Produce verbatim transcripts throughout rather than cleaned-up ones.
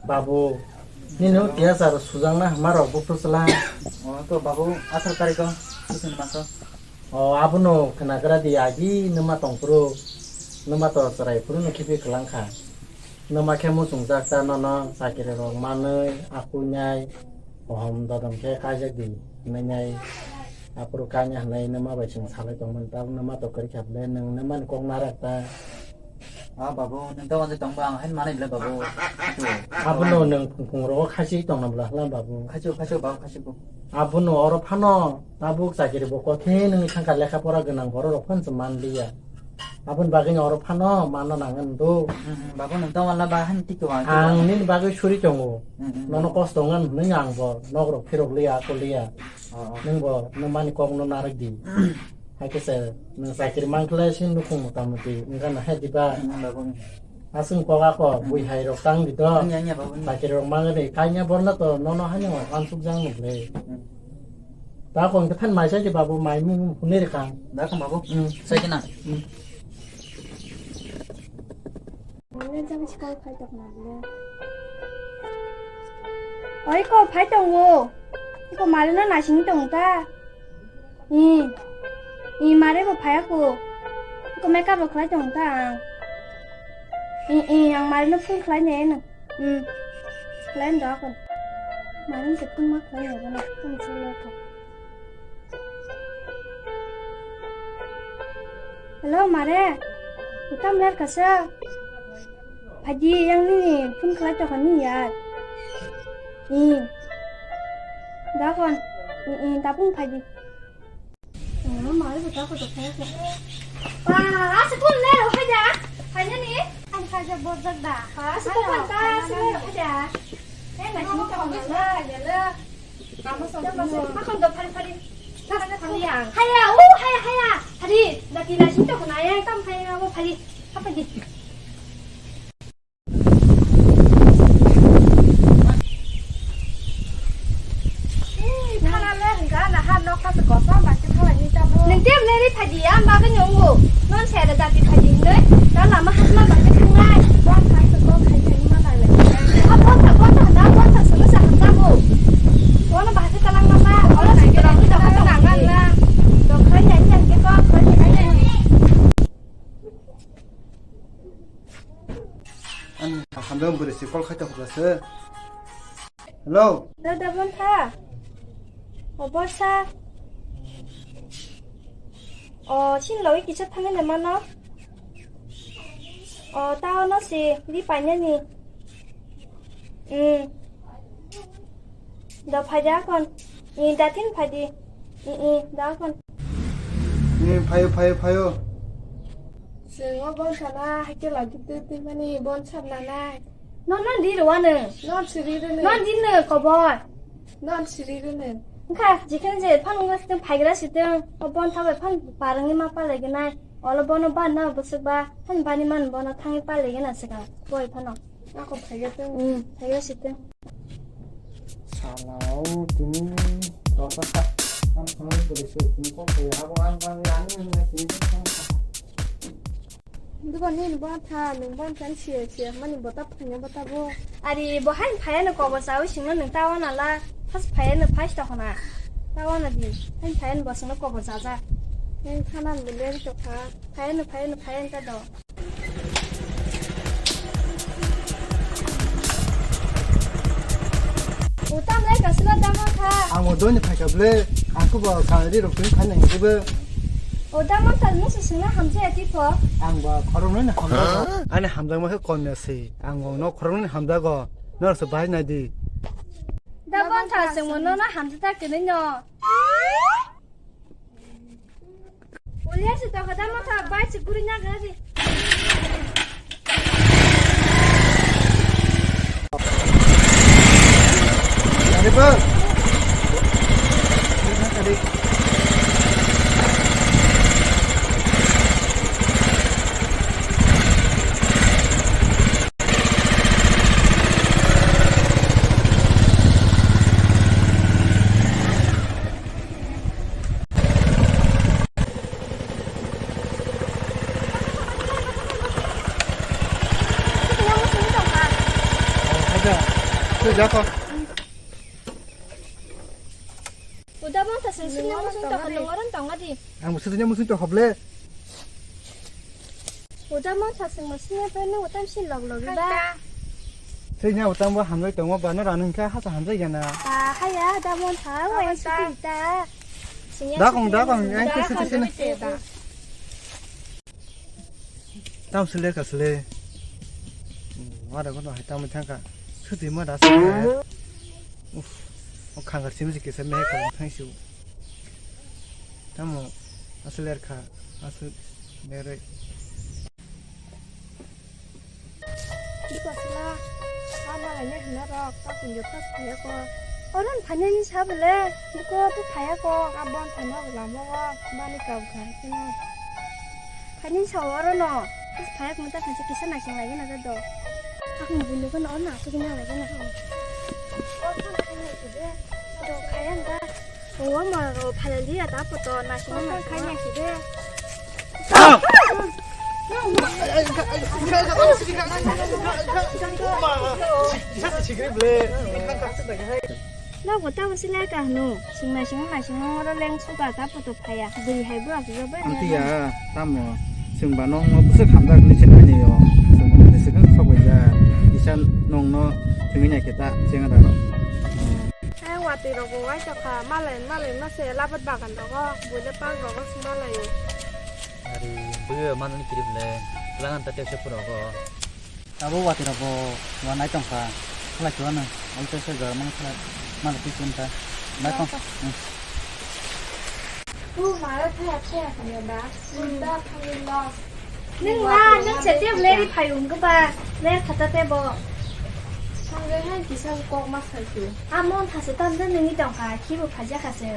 Babu, nini o tiyasa rok sujak na hama rok buphuru chwla. O to babu, asar tariko, kusini maso. O abono khwnagra di agi nwma tongphuru, nwma to chwrai phuru no khibi kwlang kha. Nwma khe muchungjak ta nono chakiri rok manwi, akwinai, Ohom dodom khe kaijak di, hwnwi nai aphuru kanya hwnwi nwma bai chwng salai tongmani, tabuk nwma to kwrwi kha bwle, nwng nwmani kok narak ta. Ah, babu, nwng to wanjak tongba, ang haino manai bwle, babu. Abono nwng phung phung rogo khasi tongna bwla hwla, babu. Khasi, khasi, babu, khasi, babu. Abono oro phano tabuk chakiri bo kok khe nwng thangkha, lekha pora gwnang borok rok phano se man liya. Aboni bagwi no oro phano manna nangani do. Hmm, hmm, babu, nwng tongwla ba han tiko ang. Ang nini bagwi suri tongo. Hmm, hmm. Nono kosto wngkha hwnwi ang bo nok rok phirok liya, ako liya. Oh, oh. Nwng bo nwng mani kok no narak di. Hai khe se nwng chakiri mankhlai se nukhung mota moti wngkha na hai diba. Hmm, babu. Aswng kok ako, hmm, bui hai rok tang di do. Hmm, ya, ya, babu. Chakiri rok mangani kanya borna to nono haino wansuk jang nuk le. Hmm. Da kon ke than mai sai di babu, mai mung hune re kang. Da kon babu. Hmm. Sai kena. Hmm. Oi ko phai tongo. Iko mare no naising tong ta. I. I mare bo phai ako. Iko makeup bo khlai tong ta ang. I, i, ang mare no phone khlai ne no. Hmm. Khlai do ako. Mare se phone ma khlai ne no. Phone se le ko. Hello, mare. Utam ler kasa. Phaidi yang nini phone khlai tokha ni ya. I. Da kon. I, i, da phone phaidi. Mare bo ta ko to phai ko. Ba, asa phone ler o phaida. Phaina ni. Ang khaja borjak da. Asa phone ta, asa ler o phaida. Eh, na sini ka phone ler o phaida le. Kamu sama. Makon do phari phari. Phari phari ya. Haya, oh, haya, haya. Phari, dati na sini to kena ya, tam phari, kamu phari. Apa di? Nwng tei bwlai ri phai di ya, ang bagwi ni wngo. Non se da dati phai di hwnwi, da lama hasma bagwi thangnai. Bon thai se kok khai khai ma lai lai. A bon tha, bon tha na, bon tha se no sa hamjago. Bono bahai se talang ma sa, oro se talang ma sa. Dok khai ya, ya, ke kok khai khai ya. Ani hamjak bwrwi se call khai ta hukha se. Hello. Hello, Dabontha. O Borsa. O, sin logwi kisa thangwi naima no? O, ta ono se ri painani. Hmm. Da phai da kon. I da tin phai di. I, i, da kon. Ni phayo, phayo, phayo. Chwng o bon sana, hai khe lagi twi twi mani bon sap nanai. Non, non di rwano. Non siri rwno. Non di no kobor. Non siri rwno. Wngkha, jikhon je phano wngkha sitwng phaigra sitwng. O bon thabai phano parwngwi ma palaignai. Olo bono ban na bwswk ba, phano bani man bono thangwi palaignai swkang. Boi phano. Ako phaiga tong. Hmm, phaiga sitwng. Sala o tini rosa sa. Ang phano bwrwi se tini kok kaya abo ang bang ani ang tini kok. Duba nini ba tha, nung ban kan sia sia mani bota phanya bota bo. Ari bo hain phaya no kobo chawi singno nung tawa nala. Phas phaya no phas to khona. Tawa na di. Hain phaya no bosongno kobo chaja. Nung thanan bo len to kha. Phaya no, phaya no, phaya no ta do. O tam lai kasila dama kha. Ang o doni phaika ble, ang ko bo kari rok tuni khaina hingke be. O dama tal musu singna hamjaya tipo. Ang bo khoroknwi ni hamjago. Ani hamjakma khe konya se. Ang bo no khoroknwi ni hamjago. Nor se bahai nai di. Dama tal singmo no na hamjata kene no. Uliya si tokha da motha bai si guri na gari. Gari bang. Jako. Uda bang ta sing sing musung ta khalo waran tong adi. Ang musung ta musung ta khoble. Uda bang ta sing musung ya pe no utam si log log ba. Sing ya utam bo hamjai tong ba no ranung kha hasa hamjai gana. Ah, haya da mon ta wa sing ta. Dakong, dakong, yang ke sini, sini. Tam sele ka sele. Wada kono hai tam thangka. Suti ma da sele. Uf. O khangar simi kisa me ka thang su. Tamo asler kha. Asler. Bwsla, a malaina hwnna rok, ta kunjo kha phaiya ko. Oro ni phainani sa bwle, buko bo phaiya ko, a bon thano lama o, bani kau kha hino. Phainani sa oro no, phaiya ko ta khanse kisa naising lai gana do. Akung buino ko no na, asuk na lai gana. O thang thang lai de, do khaya da. Omo rok phalaliya ta poto naisingma naisingma. Nogo tamo silai ka hwno, swng naisingma naisingma oro leng suka ta poto phaiya, bwrwi hai bwrwi aswk bai. Amtiya tamo, swngba nokno bwswk hamjak hinwi se nainai o, swngba nokni swkang sok bai ja, kisa nokno thwngwi naikhe ta chengda rok. Ai watwi rok bo wai tokha, malai malai ma se labat bagan rogo, buile park rogo se malai o. Ari buio manani kirip le, langan ta tepse pura go. Abo watwi rok bo wanai tongkha, khlai chuwa nang, alto se jor mang khlai, malai ki chun ta, bai tong. Bu mara thaya thaya kanya ba, ulta thangwi lo. Nwng na, nwng se tebo leri phai wng khe ba, ler khata tebo. Thangwi hai kisa kok ma sai khe. A mon thase tam de nwngi tong kha, khibo phaja kha se.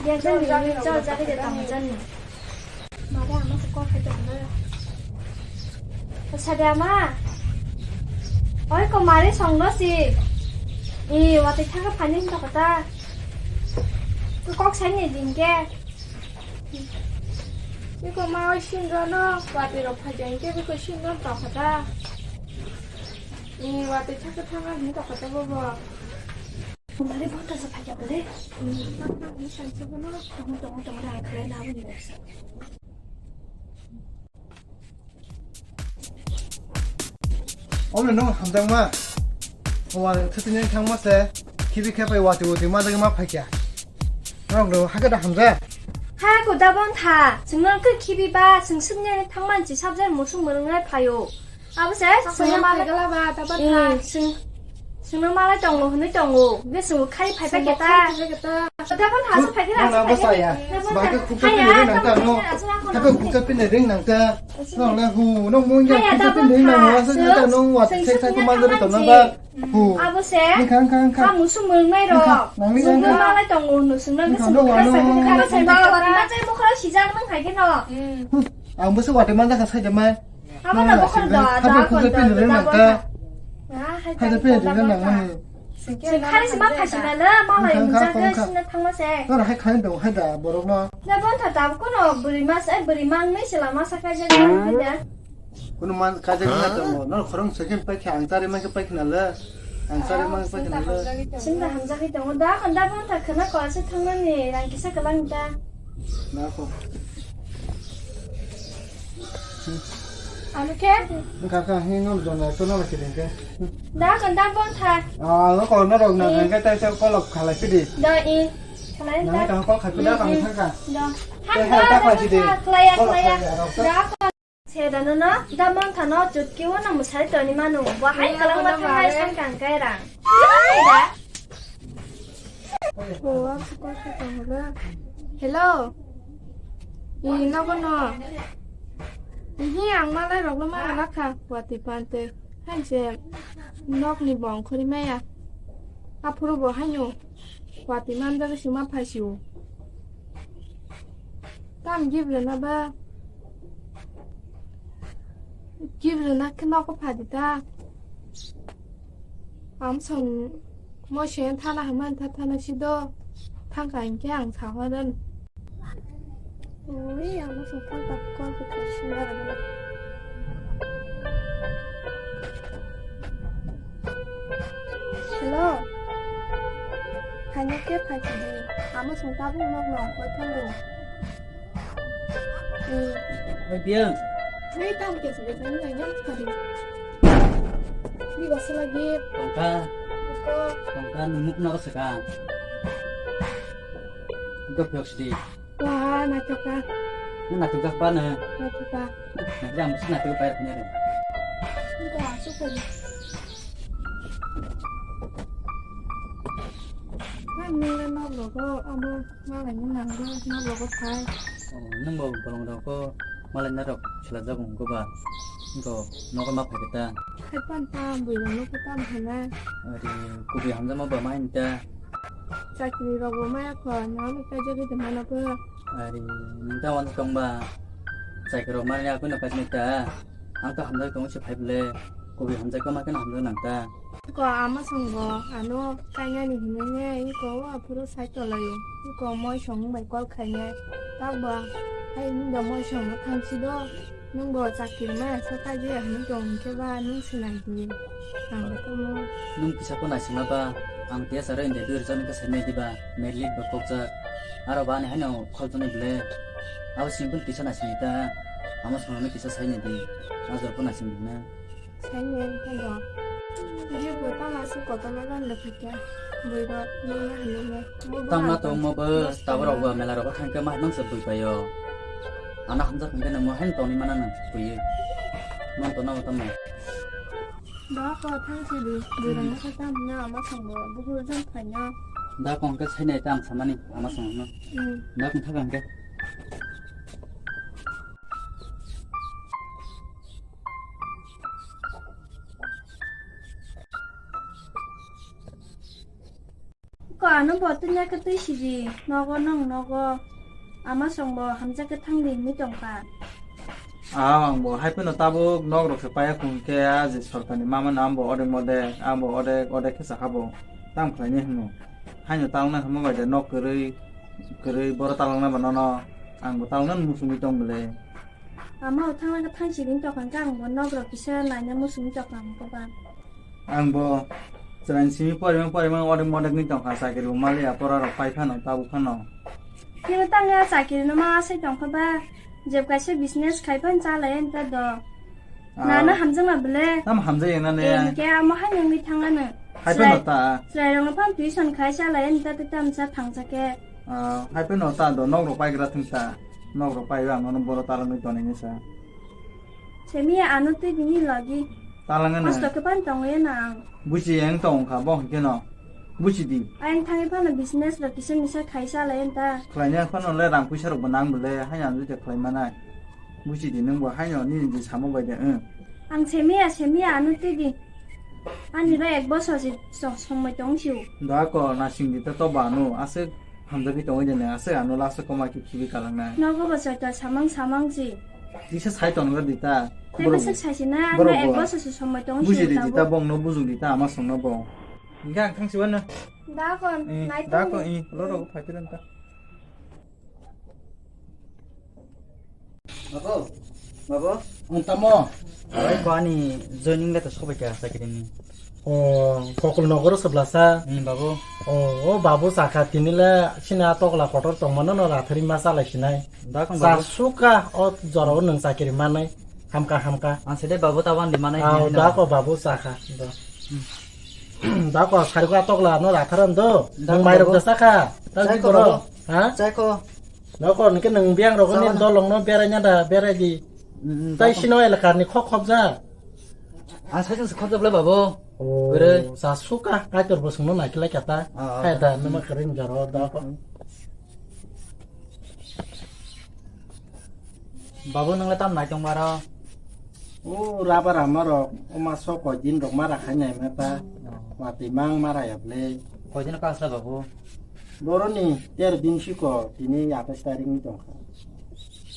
Yang de nwngi jor jagwi de tong jan ni. Mare ama se kok khai tong de. Sade ama. Oi ko mare song no si. I watwi thaka phani to kata. Ko kok sai ni din ke. Biko ma oi sindro no watwi rok phai jai ke biko sindro tokha ta. Ni watwi thaka thanga hin tokha ta bobo. Mari bota sa phai jabo le. Ni sai se bono. Tong tong tong ra khle na bo ni sa. Omo no hamjakma. Owa thutini thangma se. Khibi khe pai wati wati ma jagwi ma phaikya. Norok no hakhe da hamjak. Ha ko da bon tha. Chwng no khe khibi ba chwng suknya thangman chi sabjak musung murung nai phaio. Abo se sungno malai gala ba ta ba tha. Sung sungno malai tongo hwnwi tongo. Be sung khai phai phai keta. Kota pon hasu phai kira. Nang nang basa ya. Bahai ke khukcha pini ring nang ta no. Hako khukcha pini ring nang ta. Nang na hu nong mung ya khukcha pini ring nang wa sa ta nong wa sek sai ko manjari to na ba. Hu. Abo se. Nang kang kang kang. Kamu sumung nai ro. Nang ni sungno malai tongo hwnwi sungno ke sung khai phai keta. Sai ba wa ma sai mo khara sijak nang khai ke no. Ang bo se wate manja kha sai de mai. Abo no bokhor do, do, do, do, do, do. Haja pini ring nang mani. Khali sima phaisina le, malai mujak ke sina thangma se. Nang hai khai do hai da borok no. Da bon tha tab kono bwrwi mas, ai bwrwi mang ni sila masa khai ja hai da. Kuno man kaje na to no khorong second pai khe ang tari ma ke pai khna le. Ang tari ma pai khna le. Sinta hamjak hi tongo da, kon da bon tha khna ko se thangmani rang kisa kalang da. Na ko. Anu khe? Wngkha kha, hino jona ekto nang khe dengkhe. Da, kon da bon tha. Ah, no ko na rok na hangke tai se kolok khalai pidi. Da i. Khalai da. Nang ta kol khai pida kang thangka. Da. Te hai ta khai pidi. Khlai ya, khlai ya. Da. Se da no no, da mon tha no chutki wo no musai toni manu. Bo hai kalang ma thangnai san kang kai rang. Da. Hello. I nogo no. Ihi ang malai rok no ma lakha wati pante. Hai se nok ni bong khori maya. Aphuru bo haino wati manjak sima phaisio. Tam gibrena ba. Gibrena khe nogo phadi ta. Amsong mo se thana haman tha thana sido thangka hinkhe ang sahoran. Ui, ang song thang tak kol khe thang sina rana. Ano khe phaikha di, amo song tabuk nokno koi thango. Hmm. Oi, Biyang. Hei, tam kesa kesa ni nang yang kari. Ni basa lagi. Tongkha. Iko. Tongkha, nung nuk nago saka. Iko piyok sidi. Wah, naitoka. Nung naitoka pa na. Naitoka. Nanti ang mesti naitoka pa ya punya deh. Enggak, aku kali. Kan nung le nok logo, amo. Malai ni nanggo, nok logo phai. Oh, nwng bo bolong rok ko malai narok swlajak wng go ba? Wngkha nogo ma phai khe ta. Hai pan ta, bui rok no khe tam phai na. Ari, kubui hamjakma ba ma hini ta. Chakri rok bo maya kho, nang ni kaijagwi de mano kho. Ari, nwng ta wano tong ba? Chakri rok mani akwi no kaijagwi ta. Ang ta hamjak tongo se phai bwle. Kubui hamjak ma khe no hamjak nang ta. Ko ama song bo ano kainani hinwi ne iko o aphuru sai tolaio. Iko moi song bai call khainai. Tabuk bo hai nwng da moi song no thangsi do. Nwng bo chakri ma sa kaijaya hinwi tong hinkhe ba nwng sinai di. Ang da tamo. Nwng kisa ko naisingma ba ang tiya sara interview rwchapnai khe saimai di ba merit list ba kokjak. Aro ba ani haino khol tonwi bwle. Abo simple kisa naisingdi ta. Ama song no kisa sainai di. A jor ko naisingdi na. Saimaya wngkha do. Bui bo tamo aswk kotorma randa phaikha. Bui rok nungya hinwi ne. Tangma tongma bo tabuk rok ba mela rok thangkhe ma nang se bui paio. Ano hamjak hwnkhe nang mo haino tongwi mana nang bui. Man to nang tamo. Da ko thang se di. Bui rok no khe tam hwnna ama song bo bukur jang phaina. Da ko hwnkhe sainai ta ang samani ama song no. Hmm. Da ko thang hwnkhe. Ko ano bo tini khe twi sidi nogo nwng nogo ama song bo hamjak khe thang di hinwi tong kha. Ah, ang bo hai phano tabuk nok rok se paiya khun khe, ah, je sorkar ni mama no ang bo odek modek, ang bo odek odek khe sakha bo. Tamo khlai ni hwno. Haino talnai hwnma bai de nok kwrwi, kwrwi boro talnai ba nono. Ang bo talnai musungwi tong bwle. Ama o thangna khe thang sibini tokang khe ang bo nok rok kisa naina musung tokang khe ba. Ang bo chwraini simi porimang porimang odek modek ni tongkha, chakiri bo maliya pora rok pai phano tabuk phano. Khe bo tang ya chakiri no ma asai tongkha ba, jeb kaisa business khai phano chalai ani ta do. Ah. Nana hamjakma bwle. Tam hamjak ya nani. Hinkhe amo haino wngwi thang ano. Hai phano ta. Chwrai rok no phano tuition khai chalai ani ta tei tamsa thangsa khe. Ah, hai phano ta do nok rok paigra thung ta. Nok rok paiwi ang nono boro talangwi tonwi sa. Semiya ano twi bini logi. Talangano. Kosto khe pan tongo ya na ang. Buchi yang tong kha bo hwnkhe no. Buchi di. Ayang thangwi phano business rok kisa misa khai chalai ani ta. Khlaina phano le rang puisa rok bo nang bwle, haino ang jete khlai manai. Buchi di nwng bo haino nini di samo bai de, eh. Ang semiya, semiya ano twi di. Ani bai ek bosor se so-, somoi tong sio. Da ko nasing di ta to bano, aswk hamjagwi tongwi de nang, aswk ano last o koma ki khibi kalang nai. Nogo bo joto samang samang si. Kisa sai tong di ta. Tei borok bwswk bo. Sai si na, borok ano ek bo. Bosor se somoi tong sio. Buji di ta, bong no bujung di ta, ama song no bo. Hingke ang thang si wano. Da ko, eh, nai da ko, tong di. Eh, lo ro phai tiran ta. Babu, babu. Ang tamo. Oi, ko ani joining letter sobai kha chakiri ni. O, Kokol nogoro sebelah sa. Hmm, babu. O, o, babu sakha tini le sini a tokla kotor tongmano no rathari ma salai sinai. Da kong babu. Sasuka o jorao nwng chakiri manai. Hamka, hamka. Ang sede babu tawan di manai. Ao, hino. Da ko babu sakha. Da. Hmm. Da ko sari ko a tokla no ratharan do. Da ko babu. Nwng mairok da sakha. Da. Chai ko boro. Babu. Ha? Chai ko. Nokor hwnkhe nwng biyang rok ni dolong no berai na da, berai di. Mm, mm, tei sino elakar ni khok khobjak. Ang sai jang se khobjak le babo. Oh, sa suka, kaitor bo sungno naikhe lai kata. Ah, ah. Hai da, numa kering jaro da ko. Mm. Babo, nwng le tam nai tong maro? O rubber ama rok, o ma sok koi din rok mara khai nai ma ta. Oh. Watwi mang mara ya ble. Koi din ka asla babo? Boroni ter din siko tini atais tarik ni tongkha.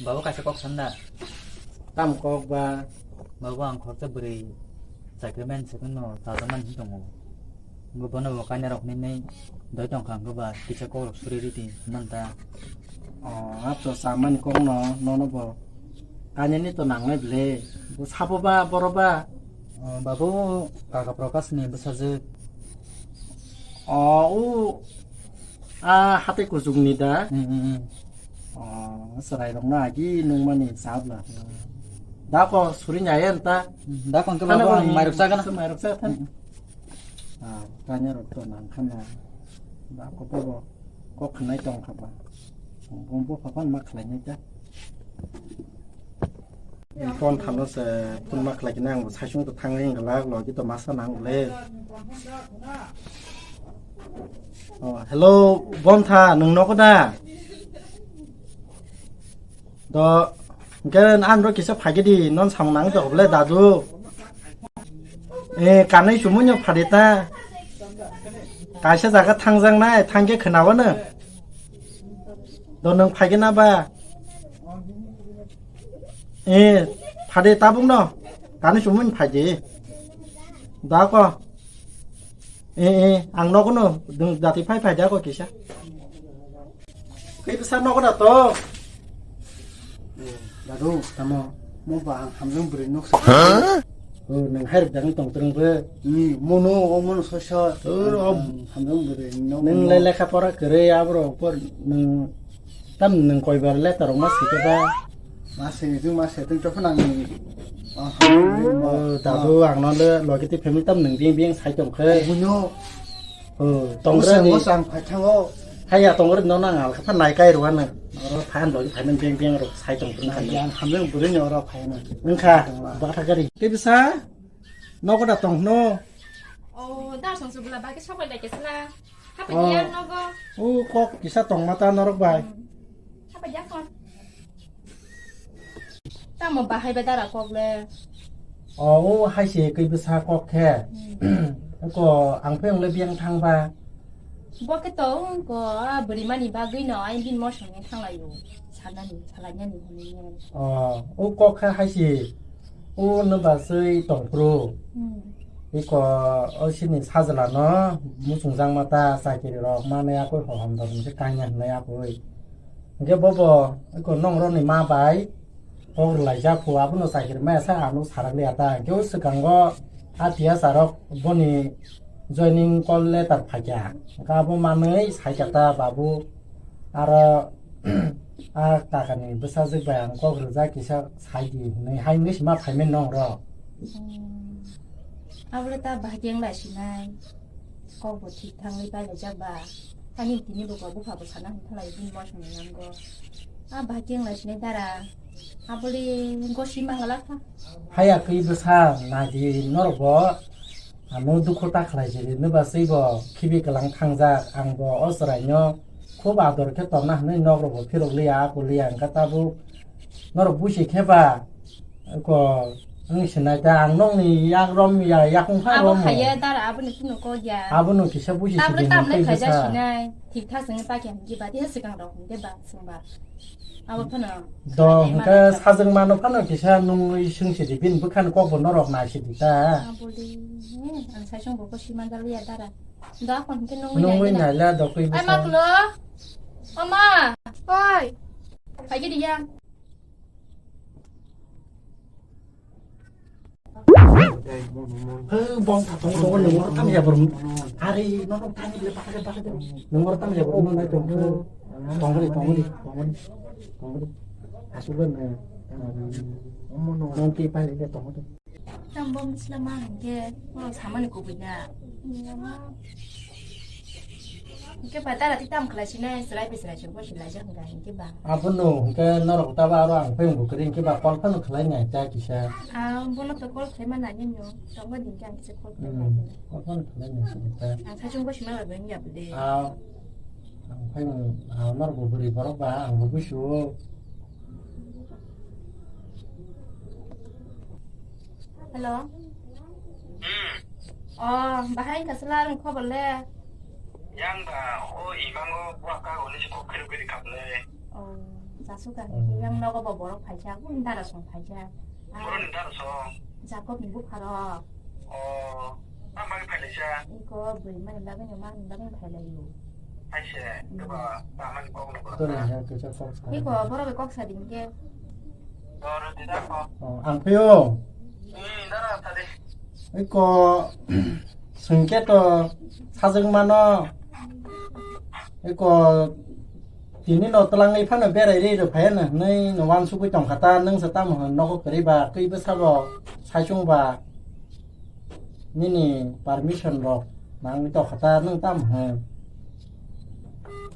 Babo, kaisa kok sanda. Tam kok ba? Babo, ang khoroksa bwrwi chakri man se no chajakmani hin tongo. Bo bono bo kainwi rok nini doi tongkha, ang ba kisa kok rok suri ridi manta. O, ato samani kok no, nono bo kainwi ni to nangnai ble. Bo sabo ba, boro ba? O, babo, kaka Prakash ni bwsajwk. O, o, A hatai kuchukni da? Hmm, hmm, hmm. O, chwrairokno agi nungmani chabla. Da ko suri nai anta. Hmm, da ko hwnkhe Khana babo ang borokni mairok chagana. Mairok chagana. Hmm. Ah, kanya rok to nang khana. Da ko to bo kok khnai tong kha ba. Bumbo phapan ma khlai nai ta. Phone thangno se phone ma khlai kina ang bo saisung to thang ring glak logi to masa nang le. Oh, hello, Bontha, nwng nogo da? Do, hwnkhe ano kisa phaikhe di, non samung nang tongkha bwle dadu. Eh, kanwi chumui no phade ta. Kaisa jaga thangjaknai, thangkhe khwnawano. Do nwng phaikhe na ba? Eh, phade tabukno. Kanwi chumui phaidi. Da ko. Eh, eh, ang nogo no, dati phai phai da ko kisa. Khe bwsa nogo da to. Eh, dadu, tamo, mo ba ang hamjwng bwrwi nok sa. Huh? Oh, nwng hai rwk dagwi tong twrwng bw. Ni, mono, o mono sosa. Oh, o ang hamjwng bwrwi nok. Nwng le lekha pora kwrwi, abro por nwng tam nwng koi bar letter rok ma sike ba. Ma sini tu ma se tu to phana ni. Oh, dadu ang no le logi ti family tam nwng bing bing sai tong khe. Buno. Oh, tong Tongre re ni. Mo sang phai thango. Haya tongre no nang al kha nai kai rwa na. Oro phan logi phan bing bing ro sai tong tong kha. Yang hamle buri ni oro phai na. Nang kha. Tongla. Ba tha gari. Ke bisa? Nogo da tong no. Oh, da song subla ba ke sobai da ke sala. Hapa Oh. Yang nogo. Oh, kok kisa tong mata norok bai. Hmm. Hapa yang kon. Tamo bahai ba dara kok le. O, o hai se kwi bwsa kok khe. Hmm. Ko ang phe wng le biyang thang ba. Bo khe to wng ko a bwrwi mani bagwi no ai bini mosong ni thang lai o. Sanani, salai nani hwnwi nai. O, o kok khe hai se. O no ba swi tong phuru. Hmm. Iko o sini sajla no muchung jang mata chakiri rok mane akoi hohom dor ni kanya hwnwi akoi. Hingke bobo eko nongrokni ma bai kok rwlaijak kho, abono chakiri maya sa ano sarak liya ta. Hingke o swkango a tiyasarok boni joining call letter phaikha. Hingke abo manwi saikha ta, "Babu, aro a kakani bwsajwk bai ang kok rwjak kisa saidi," hwnwi hai wngwi se ma phaimani nongrok. Hmm. Abole ta bahai khe wng lai sinai. Kok bo thik thangwi bailaijak ba. Ani tini bo kok bupha bo sana hwn thalai bini mosong ni yango. A bahai khe wng lai sinai dara. Abole gosi mangalak kha. Haya kwi bwsa naidi norok bo ano dukhu ta khlai jiri, nwba swi bo khibi kwlang thangjak, ang bo o chwraino khub ador khe tongna hwnwi nok rok bo phirok liya, aku liya, wngkha tabuk norok busi khe ba. Ko, wng sinai ta, ang nokni yak rom ya, yakung pha rom. Abo khaiya dara, aboni phunu ko ya. Abono kisa buji tablo sidi tamle hwnwi khaija kisa sinai, thik thak sini pakya hwnki ba, dia sikang rok hwnki ba, sungba. Abo phano. Do, khainai hwnka mano sajwng mano phano kisa nungwi sung sidi, bini bwkhani kokbo norok nai sidi ta. Abodi, eh, ang sai sung bo ko siman dal ya dara. Do, akon hwnki nungwi nai. Nungwi nai la, do kwi bwsa. Ai, maklo. Oma. Oi. Phaikhe diya. He, bong ta tong tong ni mor tam ya bor. Are, no no tam le pakade pakade. Ni mor tam ya bor no nai tong. Tong ri tong ri tong ri. Tong ri. Asuk le ne. Mon ti pai le tong ri. Tam bom sila ma hingke, mo samani kubui na. Hingke ba dara ti tam khlai sinai, chwrai bi chwrai chwrai bo si laijak hingka hingke ba. Abono hingke norok ta ba aro ang phe wngbo kwrwi hingke ba call phano khlai nai ta kisa. Ah, bono to call khlai ma nai nini no. Tongo din kang kisa call khlai ma Hmm, nini. Call phano khlai nai sini ta. Ang saichung bo sima ba beng ya bwle. Ah, ang phe wng, ah, norok bo bwrwi borok ba ang bo busu. Hello. Hmm. Oh, bahai wngkha sila ang khobor le. Yang ba, o imango buaka goni si kok kiri kiri kap le. Oh, jasu kan. Hmm. Yang nogo bo borok phaisa, kun dara song phaisa. Ah. Borok ni dara song. Jakob ni bupha rok. Oh, tam bai phai laisa. Iko bwrwi mani bagwi no mani bagwi phai lai o. Aise, hmm. Keba, ba mani kok no kok. Iko borok bai kok sa ding ke. Oh, ang phio. Iko sungke to sajwk mano. Eko tini no twlangwi phano berai ri rw phaiya no hwnwi no uansugwi tongkha ta, nwng se tamo hwn nogo kwrwi ba twi bwsabo saichung ba nini permission rok nangwi tongkha ta, nwng tamo hwn?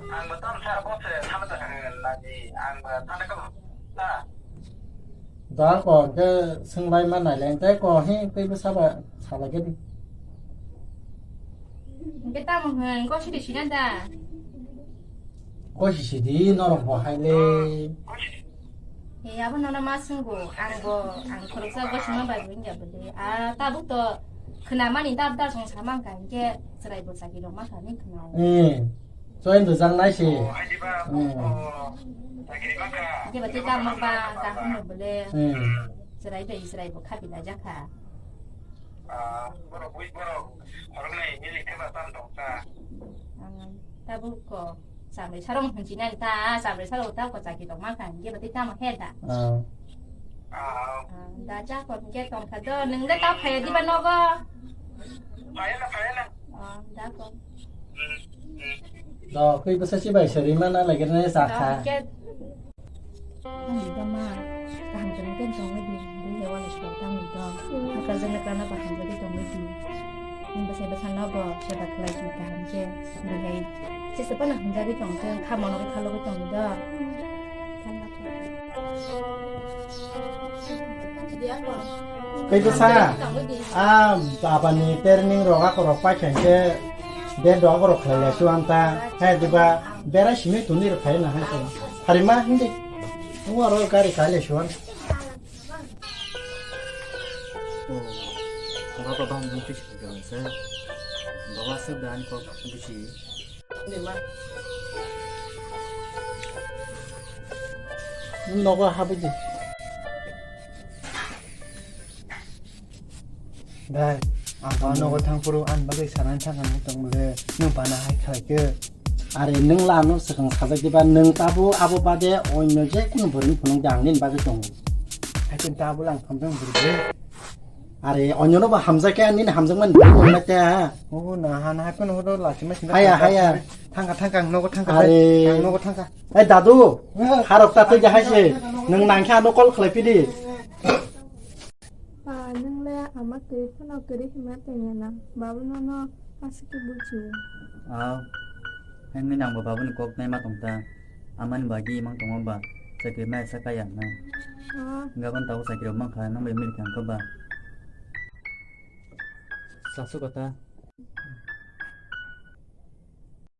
Ang bo tamo sa bo se thana ta hwn naji, ang bo thana ka ta. Da ko hwnkhe swngbai ma naileng tei ko hi twi bwsaba salai khe di. Hwnkhe tamo hwn, gosiri sina da? Gosi sidi norok bo hai le. He abo nono ma swngo, ang bo, ang khoroksa gosima bai bo wngya bo de. A tabuk to khwnamani dap dap song samang kha, hwnkhe chwrai bo chakirok ma kha ni khwnao. Eh, join rwjak nai se. Hmm. Hwnkhe bo tei tamo ba kaham bo le. Hmm. Chwrai bai chwrai bo khapi laijak kha. Ah, borok bui borok horoknai milik khe ba tam tong kha. Ah, tabuk ko chamri sarong hwnchi nani ta, chamri sarong ta ko chaki tong ma kha, hwnkhe bo tei tamo he da. Ah. Ah. Ah, da cha ko hwnkhe tong kha do, nwng le ta phai di ba nogo? Phai na, phai na. Ah, da ko. Hmm, hmm. Do, kwi bwsa si bai sari ma na lagi na sa kha. Hwnkhe Ani bama, kaham khe nokhe tongwi di, bui hai uansuk tangwi tong. Nokha jwk nokha no kaham khe tongwi di. Nini bwsai bwsano bo seba khlai di kaham khe, bui hai sesa phano hamjagwi tong khe, kha mono khe khalogwi tong do. Kaitor sa, a baba ni training rok ako rok pai khe, bed rok ako rok khlai lai suan ta, hai diba, bera simi tuni rok khai na hai ko. Hari ma hindi. Ua ro gari kale suan. Oh, baba bang jung tisi jung se. Baba se dan ko bisi. Ni ma. Nogo habidi. Dai, ang nogo thangphuru ani bagwi sanani thangkha nang tong bole, nwng bana hai khlai khe. Are nwng lano swkang sajak diba, nwng tabuk abo bade onyo je kunu bwrwini phunuk de ang nini bagwi tongo. Hai khe tabuk lang thamjak bwrwi de. Are onyo no bo hamjak khe, nini hamjakmani bwrwi tongo na khe? Oh, na ha, na ha, kunu hodo lachima sinda. Haya, haya. Thangkha, thangkha, ang nogo thangkha. Are. Ang nogo thangkha. Ei dadu, harok ta twi de hai se. Nwng nang khe ano call khlai phidi. Pa, nwng le ama kwrwi phano kwrwi hwnma tongya na, babu nono aswk khe buchio. Aw, hwnwi nangbo babuni kok naima tong ta. Amani bagwi imang tongo ba, chakri mai sa kaya hwnwi. Ah. Gabon tabuk chakri rok mankha, nwng bai mili kha wngkha ba. Sasu kota.